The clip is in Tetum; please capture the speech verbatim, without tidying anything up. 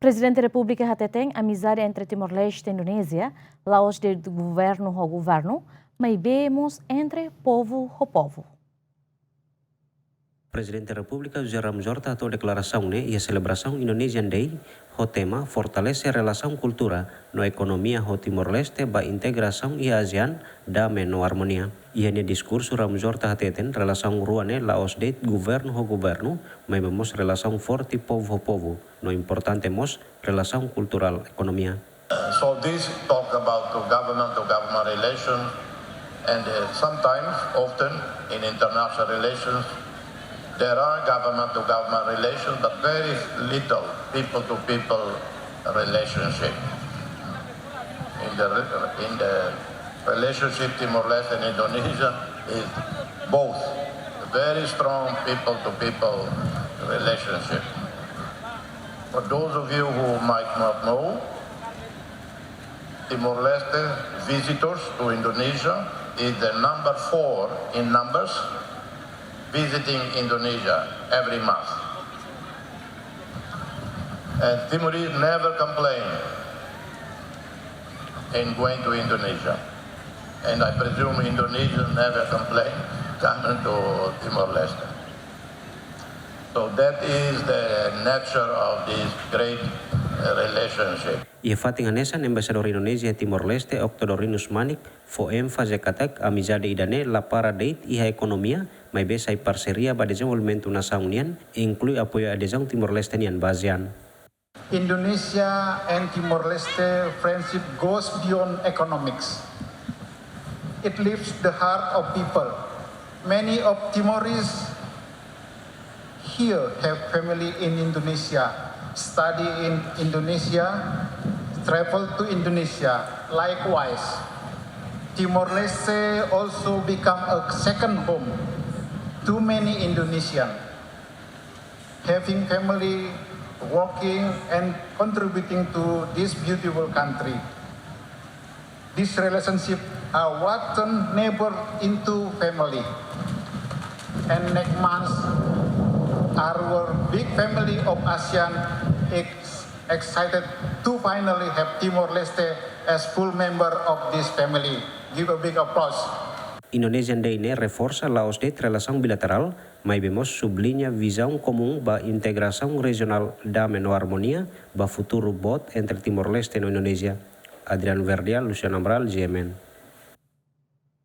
Prezidente Repúblika hateten amizade entre Timor-Leste no Indonézia la'ós de'it governu ho governu, maibé mós entre povu ho povu. Prezidente Repúblika José Ramos Horta hato'o deklarasaun ne'e iha selebrasaun Indonesian Day ho tema fortalese relasaun kultura no ekonomia ho Timor-Leste ba integrasaun iha ASEAN, dame no armonia. Iha nia diskursu Ramos Horta hateten relasaun rua ne'e la'ós de'it governu ho governu, maibé mós relasaun forte povu ho povu, no importante mós relasaun kulturál ekonomia. So this talk about the government to government relations, and uh, sometimes, often in international relations, there are government to government relations, but very little people to people relationship. In the re- in the relationship Timor-Leste and Indonesia is both very strong people to people relationship. For those of you who might not know, Timor-Leste visitors to Indonesia is the number four in numbers visiting Indonesia every month. And Timorese never complain in going to Indonesia. And I presume Indonesians never complain coming to Timor-Leste. So that is the nature of this great uh, relationship. Iha fatin hanesan, Embaixadór Indonézia iha Timor-Leste, Octodorino Manik, fó énfaze katak amizade ida-ne'e la para de'it iha ekonomia, maibé sai parseria ba dezenvolvimentu nasaun nian, inklui apoiu adezaun Timor-Leste nian ba ASEAN. Indonesia and Timor-Leste friendship goes beyond economics. It lifts the heart of people. Many of Timorese here have family in Indonesia, study in Indonesia, travel to Indonesia. Likewise, Timor-Leste also become a second home to many Indonesian, having family, working and contributing to this beautiful country. This relationship are what turn neighbor into family. And next month, our big family of ASEAN is excited to finally have Timor-Leste as full member of this family. Give a big applause. Indonesian Day ne'e reforsa la'ós de'it relasaun bilaterál, maibé mós subliña vizaun komún ba integrasaun rejionál, dame no armonia ba futuru boot entre Timor-Leste no Indonézia. Adriano Verdial, Luciano Amaral, G M N.